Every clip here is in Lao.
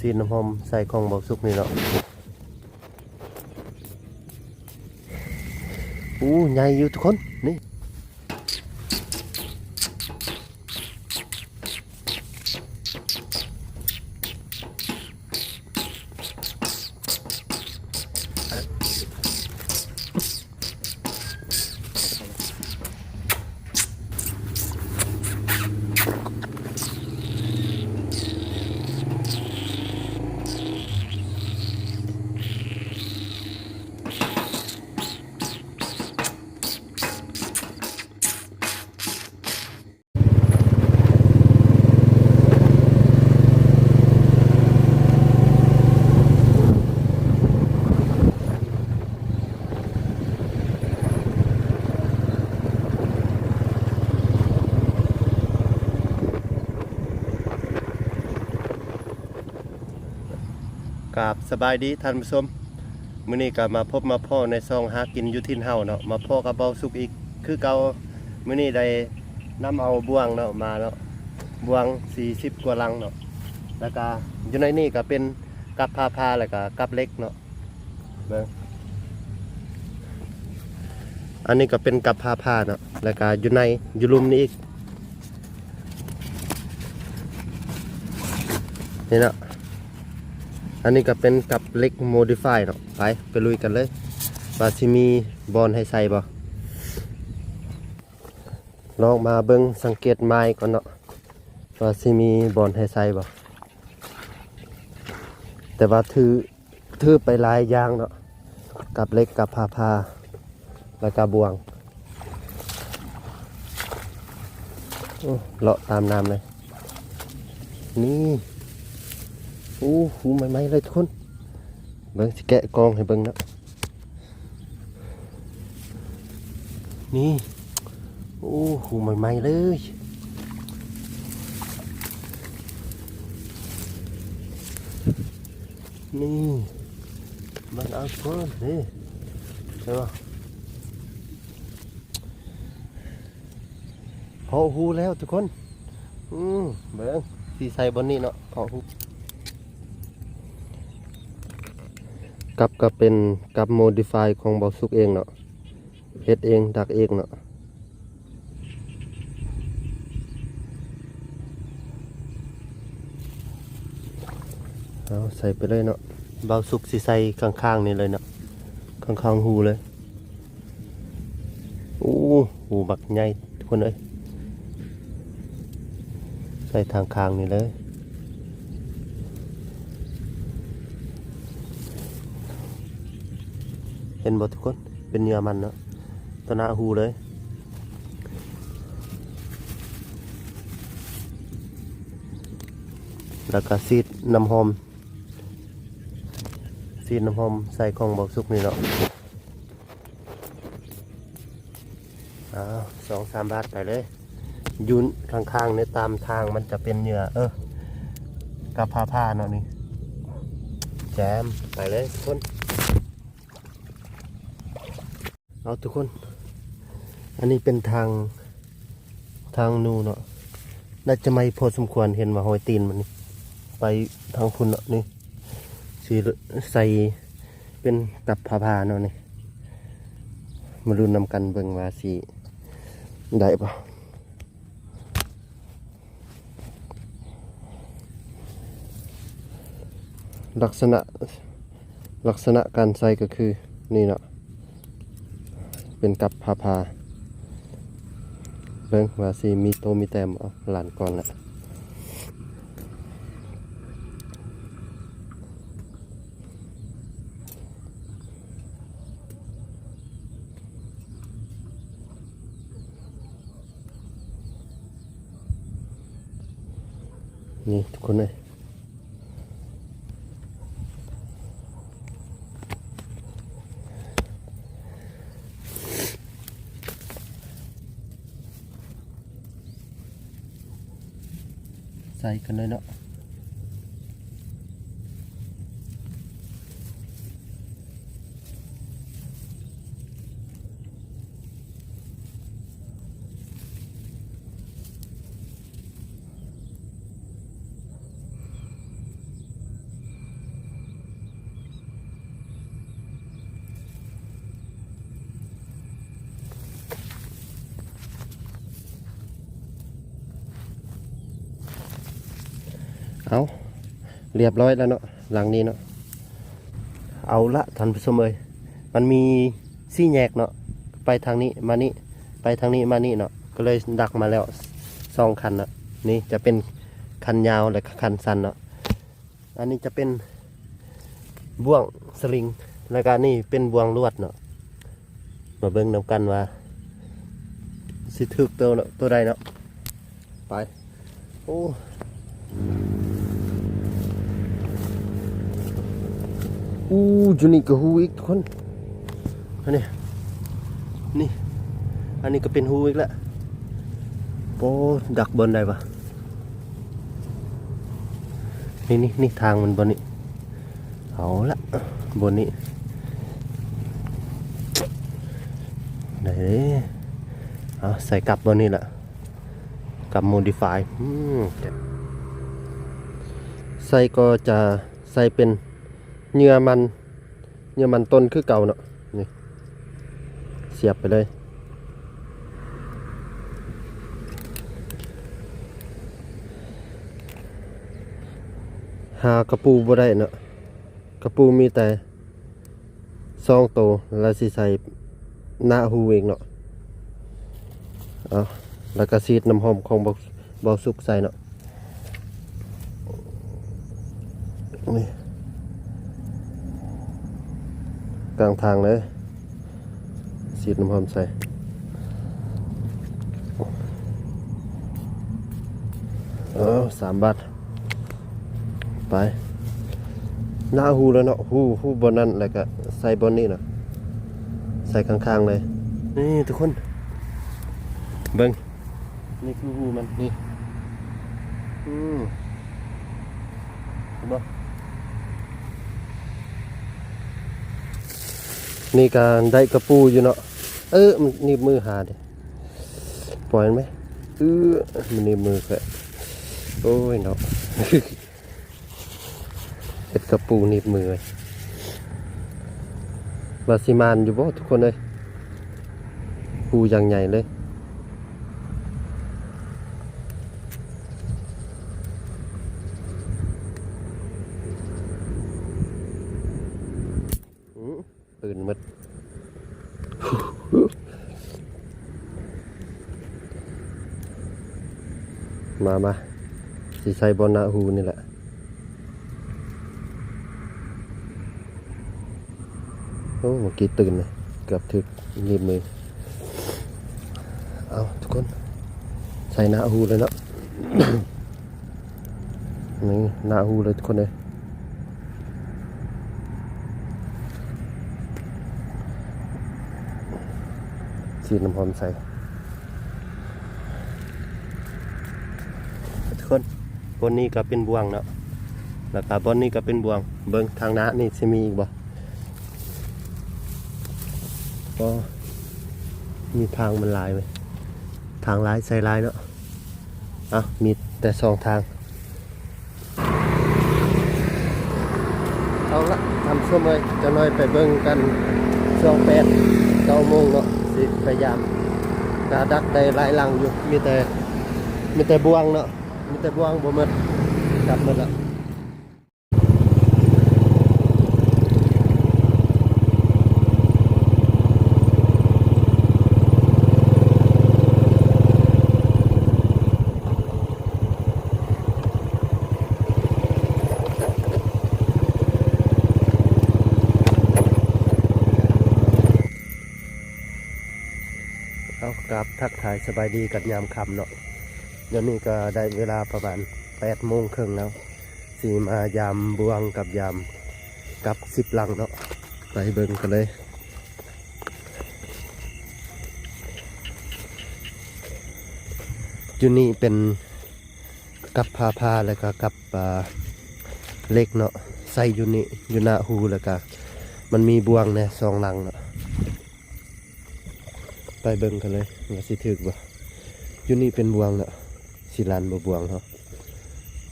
ສີດນ້ຳຫອມໃສ່ຂອງເບົາສຸກນີ້ເນາະ. ໂອ້ ໃຫຍ່ຢູ່ທຸກຄົນ ນີ້. ກາບສະບາຍດີທ່ານຜູ້ຊົມ, ມື້ນີ້ກໍມາພົບມາພໍ້ໃນຊ່ອງຫາກິນຢູ່ຖິ່ນເຮົາເນາະ, ມາພໍ້ກັບເບົາສຸກອີກຄືເກົ່າ. ມື້ນີ້ໄດ້ນຳເອົາບ່ວງເນາະ ມາເນາະ, ບ່ວງສີ່ສິບກວ່າລັງເນາະ, ແລ້ວກະຢູ່ໃນນີ້ກະເປັນກັບພາພາ ແລ້ວກະກັບເຫຼັກເນາະ. ເບິ່ງ ອັນນີ້ກໍເປັນກັບພາພາເນາະ, ແລ້ວກະຢູ່ໃນ ຢູ່ລຸ່ມນີ້ອີກ ນີ້ເນາະ. ອັນນີ້ກໍເປັນກັບເຫຼັກໂມດິຟາຍເນາະ. ໄປ ໄປລຸຍກັນເລີຍ ວ່າຊິມີບ່ອນໃຫ້ໃສ່ບໍ່. ລອງມາເບິ່ງສັງເກດໝາຍກ່ອນເນາະ ວ່າຊິມີບ່ອນໃຫ້ໃສ່ບໍ່. ແຕ່ວ່າຖື ຖືໄປຫຼາຍຢ່າງເນາະ, ກັບເຫຼັກ ກັບພາພາ ແລ້ວກະບ່ວງ. ໂອ້ ເລາະຕາມນ້ຳເລີຍ ນີ້. ໂອ້ ຫູໃໝ່ໆເລີຍທຸກຄົນ. ເບິ່ງ ຊິແກະກ່ອງໃຫ້ເບິ່ງເນາະ. ນີ້ ໂອ້ ຫູໃໝ່ໆເລີຍ. ນີ້ ເບິ່ງເອົາເພິ່ນ ນີ້ ເຫັນບໍ່? ເພາະຫູແລ້ວທຸກຄົນ. ອືມ ເບິ່ງ ຊິໃສ່ບ່ອນນີ້ເນາະ ເພາະຫູ. ກັບກໍເປັນກັບໂມດິຟາຍຂອງເບົາສຸກເອງເນາະ, ເຮັດເອງ ດັກເອງເນາະ. ເອົາ ໃສ່ໄປເລີຍເນາະ. ເບົາສຸກຊິໃສ່ຂ້າງໆນີ້ເລີຍເນາະ, ຂ້າງໆຫູເລີຍ. ໂອ້ ຫູບັກໃຫຍ່ທຸກຄົນເອີຍ, ໃສ່ທາງຂ້າງນີ້ເລີຍ. ເຫັນບໍ່ທຸກຄົນ? ເປັນເຫຍື່ອມັນເນາະ, ຕໍ່ໜ້າຫູເລີຍ. ແລ້ວກໍສີດນ້ຳຫອມ ສີດນ້ຳຫອມໃສ່ຂອງເບົາສຸກນີ້ເນາະ. ອ້າວ ສອງສາມບາດໄປເລີຍ. ຢູ່ຂ້າງໆນີ້ ຕາມທາງມັນຈະເປັນເຫຍື່ອ ເອີ ກັບພາພາເນາະນີ້. ແຈມ ໄປເລີຍທຸກຄົນ. ເອົາທຸກຄົນ ອັນນີ້ເປັນທາງ ທາງໜູເນາະ, ໜ້າຈະໃໝ່ພໍສົມຄວນ. ເຫັນວ່າຮອຍຕີນມັນນີ້ໄປທາງພຸ້ນເນາະ. ນີ້ຊິໃສ່ເປັນກັບພາພາເນາະນີ້. ມາລຸ້ນນຳກັນເບິ່ງວ່າຊິໄດ້ບໍ່. ລັກສະນະ ລັກສະນະການໃສ່ກໍຄືນີ້ເນາະ, ເປັນກັບພາພາ. ເບິ່ງວ່າຊິມີໂຕມີແຕ້ມບໍ່. ລ້ານກ່ອນລະ. ນີ້ທຸກຄົນເອີຍ, ໃສ່ກັນເລີຍເນາະ. ລຽບຮ້ອຍແລ້ວເນາະ ຫຼັງນີ້ເນາະ. ເອົາລະທ່ານຜູ້ຊົມເອີຍ ມັນມີສີ່ແຍກເນາະ ໄປທາງນີ້ມານີ້ ໄປທາງນີ້ມານີ້ເນາະ ກໍເລີຍດັກມາແລ້ວສອງຄັນເນາະ. ນີ້ຈະເປັນຄັນຍາວ ແລະ ກະຄັນສັ້ນເນາະ. ອັນນີ້ຈະເປັນບ່ວງສະລິງ ແລ້ວກະນີ້ເປັນບ່ວງລວດເນາະ. ມາເບິ່ງນຳກັນວ່າຊິຖືກໂຕ ໂຕໃດເນາະ. ໄປ ໂອ້ ອູ້ ຢູ່ນີ້ກໍຮູອີກທຸກຄົນ. ອັນນີ້ ນີ້ ອັນນີ້ກໍເປັນຮູອີກລະ. ໂອ້ ດັກບ່ອນໃດວະ? ນີ້ ນີ້ ນີ້ທາງມັນບ່ອນນີ້. ເອົາລະ ບ່ອນນີ້ ໄດ້ເດ້. ເອົາ ໃສ່ກັບບ່ອນນີ້ລະ ກັບໂມດີຟາຍ. ອືມ ໃສ່ກໍຈະໃສ່ເປັນເຫຍື່ອມັນ ເຫຍື່ອມັນຕົ້ນຄືເກົ່າເນາະ. ນີ້ ສຽບໄປເລີຍ. ຫາກະປູບໍ່ໄດ້ເນາະ ກະປູມີແຕ່ສອງໂຕ ແລ້ວຊິໃສ່ໜ້າຮູອີກເນາະ. ເອົາ ແລ້ວກະສີດນ້ຳຫອມຂອງ ເບົາສຸກໃສ່ເນາະ. ນີ້ ກາງທາງເລີຍ ສີດນ້ຳຫອມໃສ່. ເອົາ ສາມບາດ ໄປ ໜ້າຮູແລ້ວເນາະ. ຮູ ຮູບ່ອນນັ້ນ ແລ້ວກະໃສ່ບ່ອນນີ້ເນາະ ໃສ່ຂ້າງໆເລີຍ. ນີ້ທຸກຄົນ ເບິ່ງ ນີ້ຄືຮູມັນ ນີ້ ອືມ ເຫັນບໍ່? ນີ້ກະໄດ້ກະປູຢູ່ເນາະ. ເອີ ມັນໜີບມືຫາເດ້ ປ່ອຍມັນໄປ. ເອີ ມັນໜີບມືຂ້ອຍ ໂອ້ຍເນາະ. ເຮັດກະປູໜີບມືໄວ້ ວ່າຊິໝານຢູ່ບໍ່ທຸກຄົນເອີຍ ຮູຢ່າງໃຫຍ່ເລີຍ. ອືມ ຕື່ນໝົດ. ມາ ມາ ຊິໃສ່ບ່ອນໜ້າຮູນີ້ແຫຼະ. ໂອ້ ເມື່ອກີ້ຕື່ນເລີຍ ເກືອບຖືກໜີບມື. ເອົາ ທຸກຄົນ ໃສ່ໜ້າຮູເລີຍເນາະ. ນີ້ ໜ້າຮູເລີຍທຸກຄົນເອີຍ. ສີດນ້ຳຫອມໃສ່ ທຸກຄົນ. ບ່ອນນີ້ກໍເປັນບ່ວງເນາະ ແລ້ວກໍບ່ອນນີ້ກໍເປັນບ່ວງ. ເບິ່ງທາງໜ້ານີ້ຊິມີອີກບໍ່? ກໍມີທາງມັນຫຼາຍເວີຍ ທາງຫຼາຍໃສ່ຫຼາຍເນາະ. ເອົາ ມີແຕ່ສອງທາງ. ເອົາລະ ທ່ານຜູ້ຊົມເອີຍ ຈັກໜ້ອຍໄປເບິ່ງກັນຊ່ວງແປດເກົ້າໂມງເນາະ ຊິພະຍາຍາມ ກະດັກໄດ້ຫຼາຍຫຼັງຢູ່ ມີແຕ່ ມີແຕ່ບ່ວງເນາະ ມີແຕ່ບ່ວງ ບໍ່ໝົດ ກັບໝົດລະ. ເອົາ ກາບທັກທາຍສະບາຍດີກັນຍາມຄ່ຳເນາະ. ດຽວນີ້ກໍໄດ້ເວລາປະມານແປດໂມງເຄິ່ງແລ້ວ ຊິມາຢາມບ່ວງກັບຢາມກັບສິບຫຼັງເນາະ ໄປເບິ່ງກັນເລີຍ. ຢູ່ນີ້ເປັນກັບຜ້າຜ້າ ແລ້ວກໍກັບ ອ່າ ເຫຼັກເນາະ ໃສ່ຢູ່ນີ້ ຢູ່ໜ້າຮູ ແລ້ວກໍມັນມີບ່ວງແດ່ສອງຫຼັງເນາະ. ໄປເບິ່ງກັນເລີຍວ່າຊິຖືກບໍ່. ຢູ່ນີ້ເປັນບ່ວງເນາະ ຊິລັ່ນບໍ່ບ່ວງເຮົາ.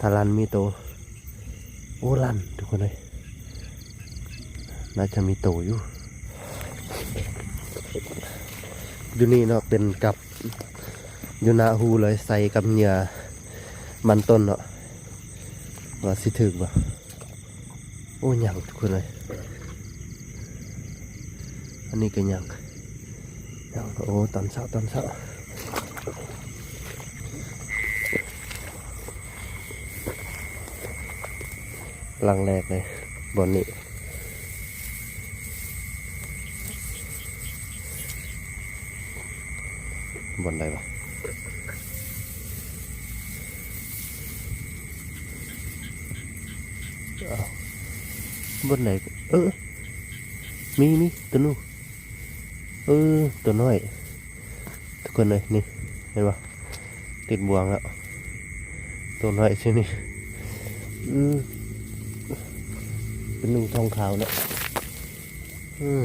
ຖ້າລັ່ນມີໂຕ ໂອ້ ລັ່ນທຸກຄົນເອີຍ ໜ້າຈະມີໂຕຢູ່. ຢູ່ນີ້ເນາະ ເປັນກັບຢູ່ໜ້າຮູເລີຍ ໃສ່ກັບເຫຍື່ອມັນຕົ້ນເນາະ. ວ່າຊິຖືກບໍ່? ໂອ້ ຍັງທຸກຄົນເອີຍ ອັນນີ້ກໍຍັງ ຍັງ ໂອ້ ຕອນເຊົ້າ ຕອນເຊົ້າ ຫຼັງແລກເລີຍ ບ່ອນນີ້ ບ່ອນໃດວະ? ອ້າວ ບ່ອນໃດ? ເອີ ມີ ມີ ໂຕໜູ ເອີ ໂຕນ້ອຍ ທຸກຄົນເອີຍ ນີ້ ເຫັນບໍ່? ຕິດບ່ວງແລ້ວ ໂຕນ້ອຍຊື່ນີ້ ອືມ ເປັນໜູທອງຂາວເນາະ ອືມ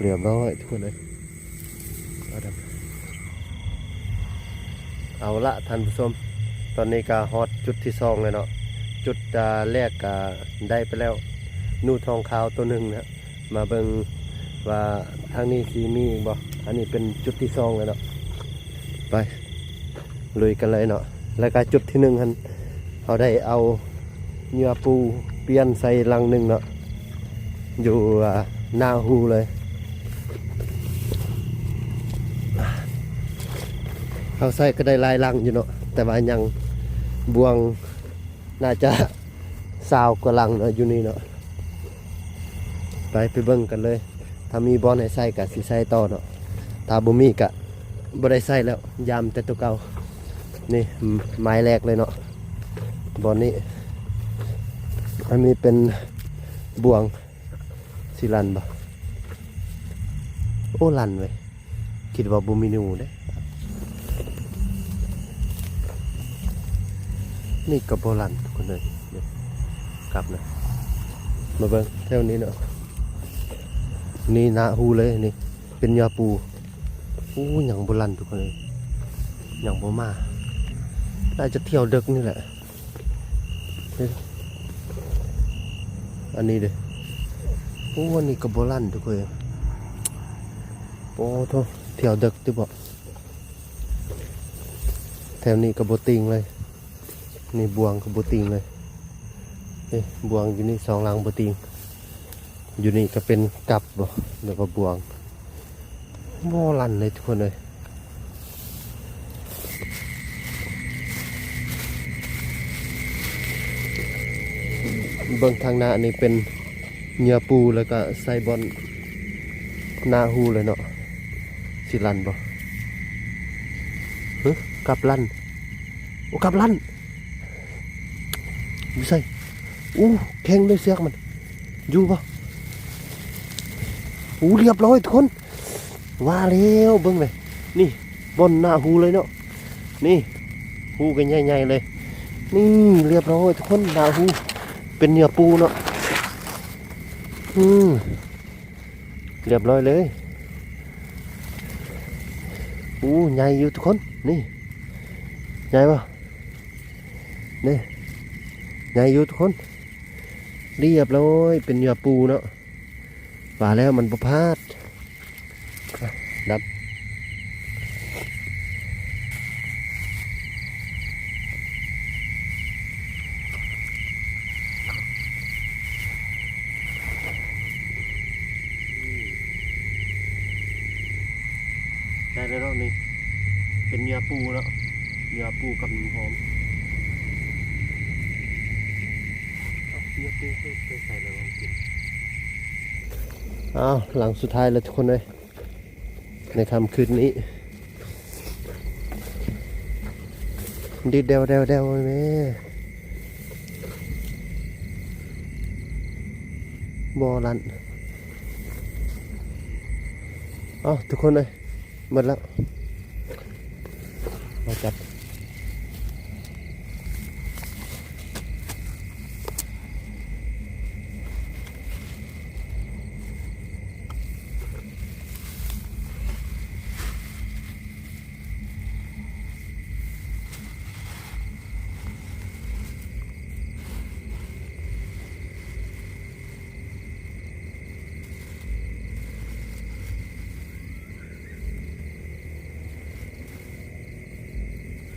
ລຽບຮ້ອຍທຸກຄົນເອີຍ ເອົາລະທ່ານຜູ້ຊົມ ຕອນນີ້ກໍຮອດຈຸດທີສອງແລ້ວເນາະ ຈຸດ ອາ ແລກກໍໄດ້ໄປແລ້ວ ໜູທອງຂາວໂຕໜຶ່ງນະ ມາເບິ່ງວ່າທາງນີ້ຊິມີອີກບໍ່? ອັນນີ້ເປັນຈຸດທີສອງແລ້ວເນາະ ໄປລຸຍກັນເລີຍເນາະ ແລ້ວກໍຈຸດທີໜຶ່ງຫັ້ນ ເຮົາໄດ້ເອົາເຫຍື່ອປູປ່ຽນໃສ່ລັງໜຶ່ງເນາະ ຢູ່ ອາ ໜ້າຮູເລີຍ ເຮົາໃສ່ກໍໄດ້ຫຼາຍລັງຢູ່ເນາະ ແຕ່ວ່າຍັງບ່ວງ ໜ້າຈະຊາວກວ່າລັງເນາະ ຢູ່ນີ້ເນາະ ໄປ ໄປເບິ່ງກັນເລີຍ ຖ້າມີບ່ອນໃຫ້ໃສ່ກະຊິໃສ່ຕໍ່ເນາະ ຖ້າບໍ່ມີກະບໍ່ໄດ້ໃສ່ແລ້ວ ຢາມແຕ່ໂຕເກົ່າ ນີ້ ໝາຍແລກເລີຍເນາະ ບ່ອນນີ້ ອັນນີ້ເປັນບ່ວງ ຊິລັ່ນບໍ່? ໂອ້ ລັ່ນເວີຍ ຄິດວ່າບໍ່ມີໜູເດ້ ນີ້ກໍບໍ່ລັ່ນທຸກຄົນເອີຍ ກັບນະ ມາເບິ່ງແຖວນີ້ເນາະ ນີ້ໜ້າຮູເລີຍ ນີ້ເປັນເຫຍື່ອປູ ໂອ້ ຍັງບໍ່ລັ່ນທຸກຄົນເອີຍ ຍັງບໍ່ມາ ໜ້າຈະທ່ຽວເດິກນີ້ແຫຼະ. ເອີ ອັນນີ້ເດ້ ໂອ້ ອັນນີ້ກໍບໍ່ລັ່ນທຸກຄົນ ໂອ້ໂທ້ ທ່ຽວເດິກຕິບໍ ແຖວນີ້ກໍບໍ່ຕີງເລີຍ ນີ້ບ່ວງກໍບໍ່ຕີງເລີຍ ເອີ ບ່ວງຢູ່ນີ້ສອງຫຼັງບໍ່ຕີງ ຢູ່ນີ້ກໍເປັນກັບບໍ ຫຼືວ່າບ່ວງ ບໍ່ລັ່ນເລີຍທຸກຄົນເອີຍ ເບິ່ງທາງໜ້ານີ້ເປັນເຫຍື່ອປູ ແລ້ວກໍໃສ່ບ່ອນໜ້າຮູເລີຍເນາະ ຊິລັ່ນບໍ່ ຮຶ ກັບລັ່ນ ໂອ້ ກັບລັ່ນ ຢູ່ໃສ? ໂອ້ ແຂງເລີຍເຊືອກມັນ ຢູ່ບໍ່? ໂອ້ ລຽບຮ້ອຍທຸກຄົນ ວ່າແລ້ວ ເບິ່ງເລີຍ ນີ້ ບ່ອນໜ້າຮູເລີຍເນາະ ນີ້ ຮູກໍໃຫຍ່ໆເລີຍ ນີ້ ລຽບຮ້ອຍທຸກຄົນ ໜ້າຮູ ເປັນເຫຍື່ອປູເນາະ ອືມ ລຽບຮ້ອຍເລີຍ ໂອ້ ໃຫຍ່ຢູ່ທຸກຄົນ ນີ້ ໃຫຍ່ບໍ່? ນີ້ ໃຫຍ່ຢູ່ທຸກຄົນ ລຽບຮ້ອຍ ເປັນເຫຍື່ອປູເນາະ ວ່າແລ້ວມັນບໍ່ພາດ ອ່ະ ດັບ ໄດ້ແລ້ວເນາະ ນີ້ ເປັນເຫຍື່ອປູເນາະ ເຫຍື່ອປູກັບໜູຫອມ ເຫຍື່ອປູເຄີຍໃສ່ແລ້ວລອງກິນ ອ້າວ ຫຼັງສຸດທ້າຍແລ້ວທຸກຄົນເອີຍ ໃນຄ່ຳຄືນນີ້ ດີດແດວໆໆ ແມ່ ບໍ່ລັ່ນ ເອົ້າ ທຸກຄົນເອີຍ ໝົດແລ້ວ ມາຈັບ ໂ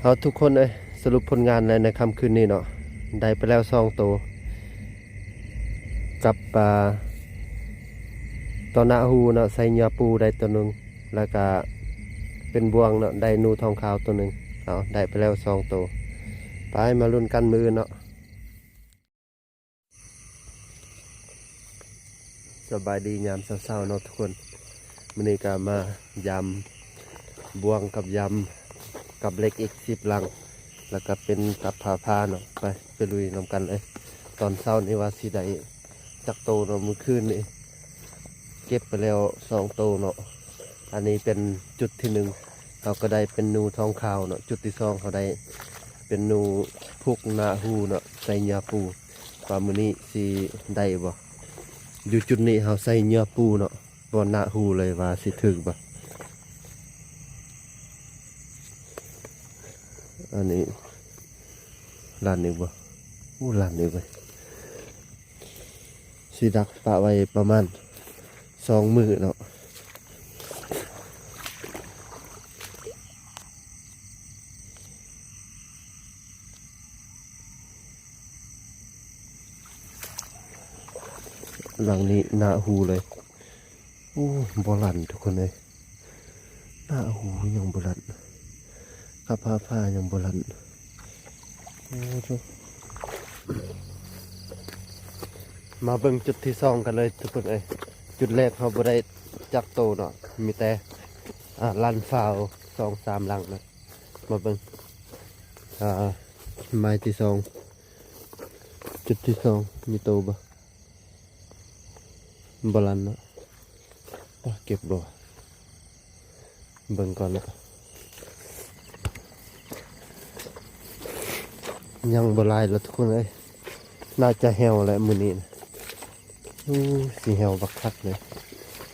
ເອົາທຸກຄົນເອີຍ, ສະຫຼຸບຜົນງານແລ້ວໃນຄ່ຳຄືນນີ້ເນາະ, ໄດ້ໄປແລ້ວສອງໂຕ ກັບ ອ່າ ຕໍ່ໜ້າຮູເນາະ, ໃສ່ເຫຍື່ອປູໄດ້ໂຕໜຶ່ງ ແລ້ວກະເປັນບ່ວງເນາະ, ໄດ້ໜູທອງຂາວໂຕໜຶ່ງ. ເອົາ ໄດ້ໄປແລ້ວສອງໂຕ. ໄປມາລຸ້ນກັນມື້ອື່ນເນາະ. ສະບາຍດີຍາມເຊົ້າໆເນາະທຸກຄົນ. ມື້ນີ້ກໍມາຢາມບ່ວງກັບຢາມກັບເຫຼັກອີກສິບຫຼັງ ແລ້ວກໍເປັນກັບຜ້າຜ້າເນາະ. ໄປ ໄປລຸຍນຳກັນເລີຍ. ຕອນເຊົ້ານີ້ວ່າຊິໄດ້ຈັກໂຕເນາະ, ມື້ຄືນນີ້ເກັບໄປແລ້ວສອງໂຕເນາະ. ອັນນີ້ເປັນຈຸດທີໜຶ່ງ ເຮົາກໍໄດ້ເປັນໜູທອງຂາວເນາະ, ຈຸດທີສອງເຮົາໄດ້ເປັນໜູພຸກໜ້າຮູເນາະ ໃສ່ເຫຍື່ອປູ. ວ່າມື້ນີ້ຊິໄດ້ບໍ່? ຢູ່ຈຸດນີ້ເຮົາໃສ່ເຫຍື່ອປູເນາະ, ບໍ່ໜ້າຮູ້ເລີຍວ່າຊິຖືກບໍ່. ອັນນີ້ລັນອີກບໍ່? ໂອ້ ລັນອີກເວີຍ. ຊິດັກປະໄວ້ປະມານສອງມື້ເນາະ. ຫຼັງນີ້ໜ້າຮູ້ເລີຍ. ໂອ້ ບໍ່ລັນທຸກຄົນເອີຍ, ໜ້າຮູ້ຍັງບໍ່ລັນ, ກັບຜ້າຜ້າຍັງບໍ່ລັນ. ໂອ້ໂທ້. ມາເບິ່ງຈຸດທີສອງກັນເລີຍທຸກຄົນເອີຍ. ຈຸດແລກເຮົາບໍ່ໄດ້ຈັກໂຕເນາະ, ມີແຕ່ ອ່າ ລັນຟາວສອງສາມຫຼັງເນາະ. ມາເບິ່ງ ອ່າ ໄມ້ທີສອງ ຈຸດທີສອງ ມີໂຕບໍ່? ບໍ່ລັນເນາະ. ເກັບບໍ່? ເບິ່ງກ່ອນເນາະ. ຍັງບໍ່ຫຼາຍລະທຸກຄົນເອີຍ, ໜ້າຈະແຫ້ວແຫຼະມື້ນີ້ນະ. ໂອ້ ຊິແຫ້ວບັກຄັກເລີຍ.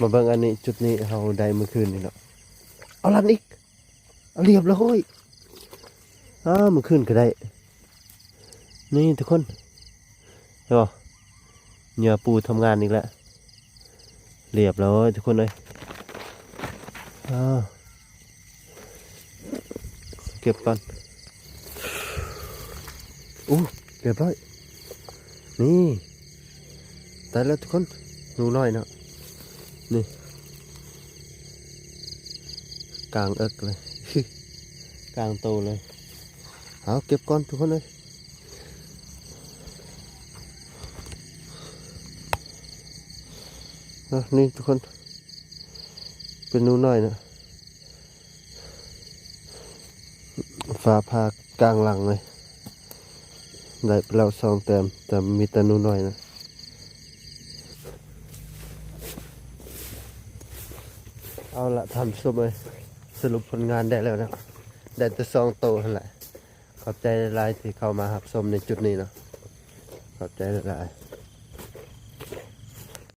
ມາເບິ່ງອັນນີ້, ຈຸດນີ້ເຮົາໄດ້ມື້ຄືນນີ້ເນາະ. ເອົາລັນອີກ. ເອົາ ລຽບຮ້ອຍ. ອ້າ ມື້ຄືນກໍໄດ້. ນີ້ທຸກຄົນ ເຫັນບໍ່? ເຫຍື່ອປູທຳງານອີກແລ້ວ. ລຽບຮ້ອຍທຸກຄົນເອີຍ. ອ້າວ ເກັບກ່ອນ. ໂອ້ ລຽບຮ້ອຍ. ນີ້ ໄດ້ແລ້ວທຸກຄົນ, ໜູນ້ອຍເນາະ. ນີ້ ກາງເອິກເລີຍ ກາງໂຕເລີຍ. ເອົາ ເກັບກ່ອນທຸກຄົນເອີຍ. ເອົາ ນີ້ທຸກຄົນ ເປັນໜູນ້ອຍນະ. ຟ້າຜ່າກາງຫຼັງເລີຍ. ໄດ້ໄປແລ້ວສອງແຕ້ມ, ແຕ່ມີແຕ່ໜູນ້ອຍນະ. ເອົາລະທ່ານຜູ້ຊົມເອີຍ, ສະຫຼຸບຜົນງານໄດ້ແລ້ວນະ, ໄດ້ແຕ່ສອງໂຕຫັ້ນແຫຼະ. ຂອບໃຈຫຼາຍໆທີ່ເຂົ້າມາຮັບຊົມໃນຈຸດນີ້ເນາະ, ຂອບໃຈຫຼາຍໆ.